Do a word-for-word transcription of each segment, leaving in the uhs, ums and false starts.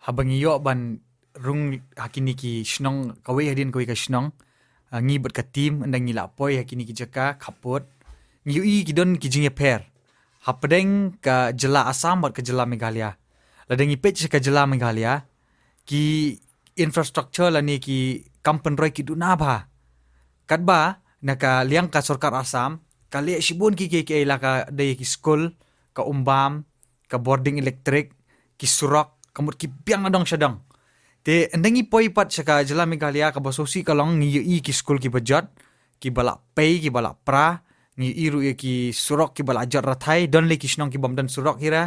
Haba ngi ïoh ban rung ha kine ki shnong, kawei hadien kawei ka shnong, ah, ngi bad ka team, ynda ngi la poi ha kine ki jaka khappud, ngi ïohi ki don ki jingïapher hapdeng ka jylla Assam bad ka jylla Meghalaya. Lada ngi peit sha ka jylla Meghalaya, ki infrastructure lane ki kam pynroi ki duna bha. Katba na ka liang ka sorkar Assam ka leh shibun ki, ki, ki, la ka dei ki skul, ka umbam, ka bording elektrik, ki surok, ka mut ki biang na dong sha dong. Te ynda ngi poi pat sha ka jylla Meghalaya, kaba sngewsih ka long ngi ïohi ki skul kiba jot, kiba la pei, kiba la pra, ngi ïohi ruh ïa ki surok kiba la jot rathai, don lei ki shnong kibym don surok hi ra,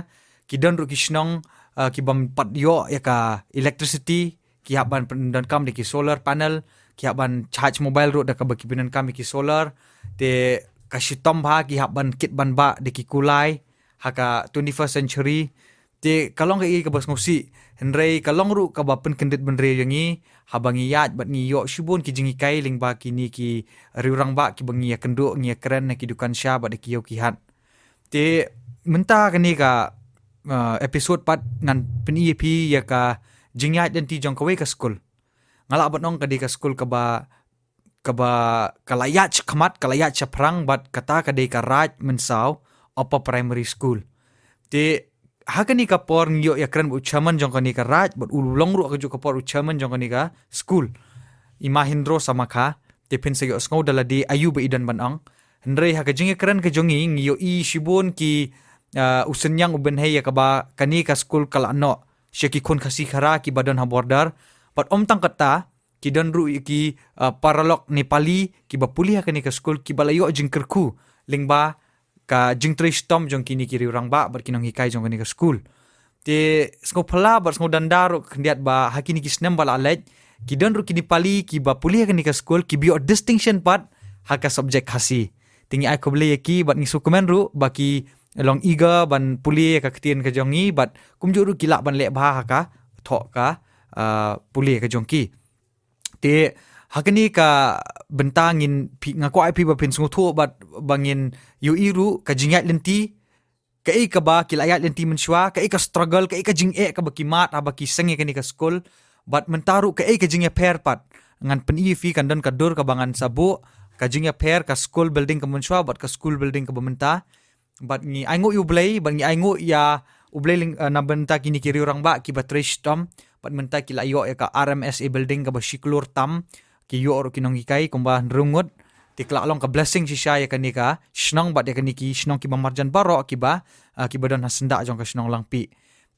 ki don ruh ki shnong, ah, kibym pat ïoh ïa ka electricity, ki hap ban pyndonkam da ki solar panel, ki hap ban charge mobile ruh da kaba ki pyndonkam ïa ki solar, te ka shitom bha ki hap ban kit ban bah da ki kulai, ha ka twenty-first century. Te ka long kaei kaba sngewsih, hynrei ka long ruh kaba pynkyndit bynriew ïa ngi, haba ngi ïaid bad ngi ïoh shibun ki jinghikai lyngba kine ki riewrangbah kiba ngi ïakynduh, ngi ïakren na ki dukan sha bad da ki ïew ki hat. Te mynta kane ka, uh, episode pat ngan pyni ïa phi ïa ka jingïaid lynti jong kawei ka skul. Nga lah ban ong ka dei ka skul kaba, kaba ka la ïaid shakhmat, ka la ïaid shaphrang, bad kata ka dei ka Raid Mynsaw Upper Primary School. Te ha kane ka por ngi ïoh ïakren bad u chairman jong kane ka raid, bad u long ruh ha kajuh ka por u chairman jong kane ka skul, i Ma Hindro Samakha. Te phin sa ïohsngew da lade aïu ba i don ban ong. Hynrei ha ka jingïakren ka jong ngi, ngi ïohi shibun ki, ah, u synñiang u bynhei ïa kaba kane ka skul ka la noh sha ki khun Khasi Khara kiba don ha border. Bad ym tang kata, ki don ruh ïa ki, ah, paralok Nepali kiba pule ha kane ka skul, kiba la ïoh jingkyrkhu lyngba ka jingtrei shitom jong kine ki riewrangbah bad ki nonghikai jong kane ka skul. Te sngewphylla bad sngewdanda ruh khyndiat ba ha kine ki snem ba la leit, ki don ruh ki Nepali kiba pule ha kane ka skul, kiba ïoh distinction pat ha ka subject Khasi. Te ngi ai khublei ïa ki bad ngi sngewkmen ruh ba ki long eager ban pule ïa ka ktien ka jong ngi, bad kumjuh ruh ki lah ban leh bha ha ka thoh ka, ah, pule ka jong ki. Te ha kane ka bynta ngin phi, nga kwah ïa phi ba phin sngewthuh bad ba ngin ïohi ruh ka jingïaid lynti, kaei kaba ki la ïaid lynti mynshuwa, kaei ka struggle, kaei ka jingeh kaba ki mad haba ki seng ïa kane ka skul. Bad mynta ruh kaei ka jingïapher pat. Ngan pyni ïa phi, kan don ka dur kaba ngan sa buh, ka jingïapher ka school building kaba mynshuwa bad ka school building kaba mynta. Bad ngi ainguh ïa U Blei, bad ngi ainguh ïa U Blei lyng-, eh, na bynta kine ki riewrangbah kiba trei shitom, bad mynta ki la ïoh ïa ka R M S A building kaba shi klur tam, ki ïoh ruh ki nonghikai kumba hynriew ngut. Te ka la long ka blessing shisha ïa kane ka shnong bad ïa kine ki shnong kiba marjan baroh kiba, eh, kiba don ha syndah jong ka shnong Langpih.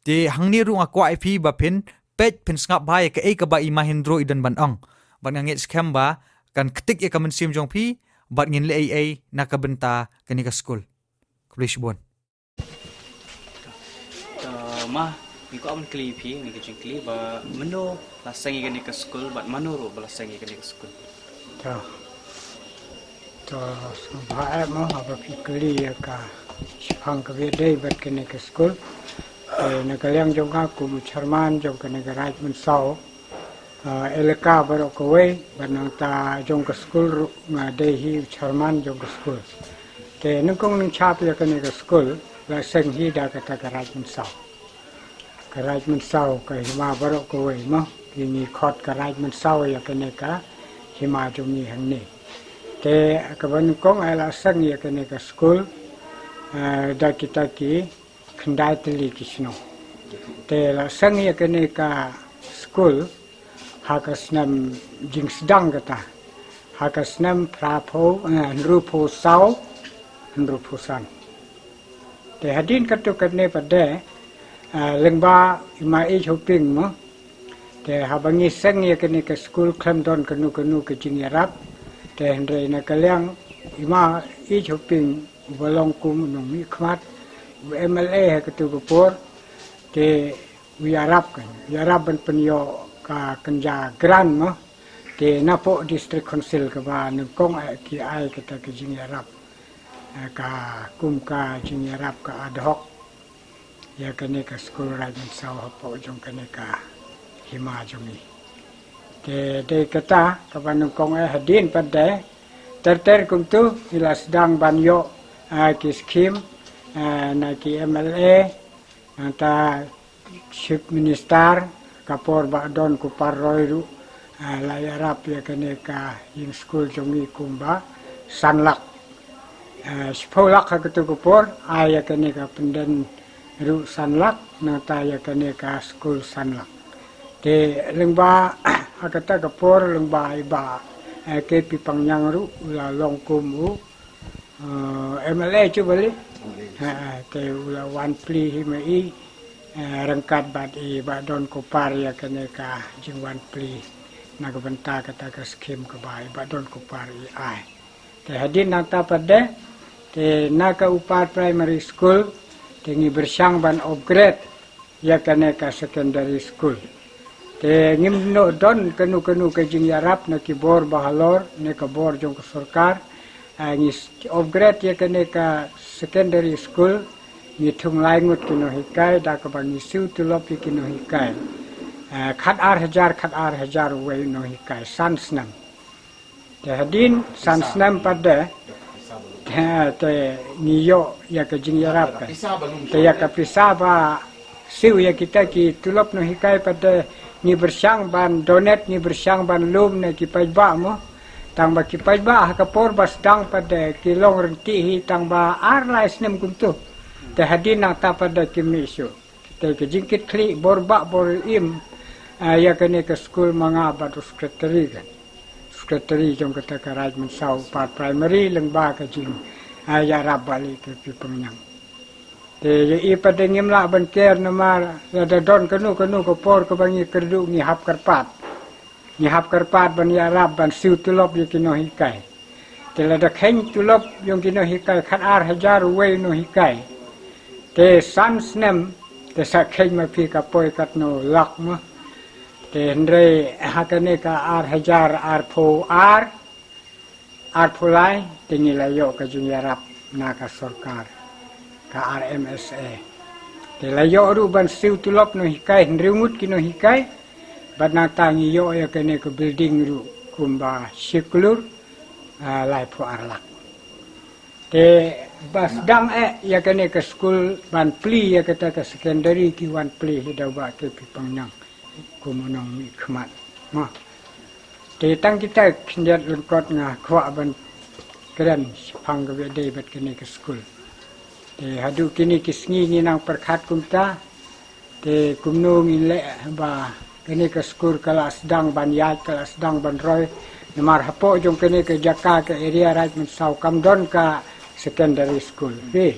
Te hangne ruh nga kwah ïa phi ba phin peit, phin sngap bha ïa kaei kaba i Ma Hindro i don ban ong. Bad nga ngeit skhem ba kan ktik ïa ka mynsiem jong phi, bad ngin leh ei ei na ka bynta kane ka skul. Khublei shibun. To, Ma, ngi kwah ban kylli phi, ngi ka jingkylli ba mano la seng ïa kane ka skul, bad mano ruh ba la seng ïa kane ka skul. To. To, sngewbha eh mo, haba phi kylli ïa ka shiphang kaba ïadei bad kane ka skul. Te na ka liang jong nga kum u chairman jong kane ka Raid Mynsaw, ah, elaka baroh kawei, bad nangta jong ka skul ruh nga dei hi u chairman jong ka skul. Te nyngkong nyngkong ïa kane ka skul, la seng hi da kata ka Raid Mynsaw. Ka Raid Mynsaw, ka hima baroh kawei mo, ki ngi khot ka Raid Mynsaw ïa kane ka hima jong ngi hangne. Te kaba nyngkong eh la seng ïa kane ka skul, eh, da kita ki khyndai tylli ki shnong. Te la seng ïa kane ka skul ha ka snem jingsdang kata, ha ka snem phra phew, eh, hynriew phew saw, hynriew phew san. Te hadien katto katne pat de, eh, lyngba i Ma H. Hoping mo. Te haba ngi seng ïa kane ka skul khlem don kano kano ka jingïarap. Te hynrei na ka liang i Ma H. Hoping, uba long kum u nongmihkhmat, u M L A ha kato ka por, te u ïarap kan, u ïarap ban pynïoh ka kynja grant mo. Te napoh District Council kaba nyngkong eh ki ai kata ka jingïarap, eh, ka kum ka jingïarap ka ad hoc ïa kane ka skul Raid Mynsaw hapoh jong kane ka hima jong ngi. Te dei kata kaba nyngkong eh, hadien pat de ter ter kumto ngi la sdang ban ïoh, eh, ki skhim, eh, na ki M L A, nangta Chief Minister, Ka por ba don ko Parroi ruh, ah, la ïarap ïa kane ka ïing skul jong ngi kumba san lak. Ah, shiphew lak ha kato ka por, ai ïa kane ka pynden ruh san lak, nangta ïa kane ka skul san lak. Te lyngba ha kata ka por lyngba i Bah, eh, K P Pangniang ruh u la long kum u, eh, M L A chu bali. Ha, ha, te u la wan plie hi ma i, eh, ryngkat bad i Bah Don Kupar ïa kane ka jingwan plie na ka bynta kata ka skim kaba i Bah Don Kupar i ai. Te hadien nangta pat de, te na ka Upper Primary School, te ngi pyrshang ban upgrade ïa kane ka secondary school. Te ngim noh don kano kano ka jingïarap na ki bor ba halor, ne ka bor jong ka sorkar, ah, ngi s-, upgrade ïa kane ka secondary school, ngi thung lai ngut ki nonghikai, da kaba ngi siew tulop ïa ki nonghikai. Ah, khat ar hajar, khat ar hajar uwei u nonghikai, san snem. Te hadien san snem pat de, te, te ngi ïoh ïa ka jingïarap ka. Te ïa ka pisa ba siew ïa kita ki tulop nonghikai pat de ngi pyrshang ban donate, ngi pyrshang ban lum na ki paidbah mo. Tang ba ki paidbah ha ka por ba sdang pat de ki long rynti hi tang ba ar lai snem kumto. Te hadien nangta pat de kim mih shuh. Te ka jingkitkhlieh bor bah bor im, ah, ïa kane ka skul ma nga bad u secretary kan. Secretary jong kata ka Raid Mynsaw Upper Primary lyngba ka jing, ah, ïarap bad i K P Pangniang. Te ïa i pat de ngim lah ban ker namar lada don kano kano ka por kaba ngi kyrduh ngi hap kyrpad. Ngi hap kyrpad ban ïarap ban siew tulop ïa ki nonghikai. Te lada kheiñ tulop jong ki nonghikai khat ar hajar uwei u nonghikai. Te san snem, te sa kheiñ ma phi ka poi katno lak mo. Te hynrei ha kane ka ar hajar arphew ar, arphew lai, te ngi la ïoh ka jingïarap na ka sorkar, ka R M S A. Te la ïoh ruh ban siew tulop nonghikai, hynriew ngut ki nonghikai, bad nangta ngi ïoh ïa kane ka building ruh kumba shi klur, ah, laiphew ar lak. Te ba sdang eh ïa kane ka skul ban plie ïa kata ka secondary ki wan plie hi da u Bah K P Pangniang kum u nongmihkhmat. Mo. Te tang kita khyndiat lyngkot nga kwah ban kren shaphang kaba ïadei bad kane ka skul. Te haduh kine ki sngi ngi nang pyrkhat kumta. Te kumno ngin leh ba kane ka skul ka la sdang ban ïaid, ka la sdang ban roi. Namar hapoh jong kane ka jaka ka area Raid Mynsaw kam don ka secondary school. Phi.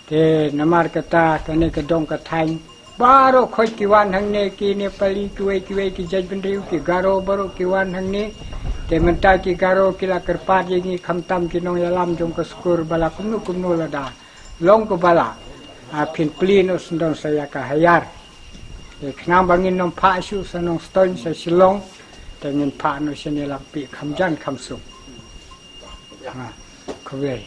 Te namar kata kane ka dong ka thaiñ baroh khoit ki wan hangne, ki Nepali kiwei kiwei ki jaitbynriew, ki Garo baroh ki wan hangne. Te mynta ki Garo ki la kyrpad ïa ngi khamtam ki nongïalam jong ka skul ba la kumno kumno lada long kaba la, ah, phin plie noh syndon sa ïa ka hire. Te khnang ba ngin nym phah shuh sa Nongstoiñ sa Shillong. Te ngin phah noh shane Langpih kham jan kham sung. Ah, khublei.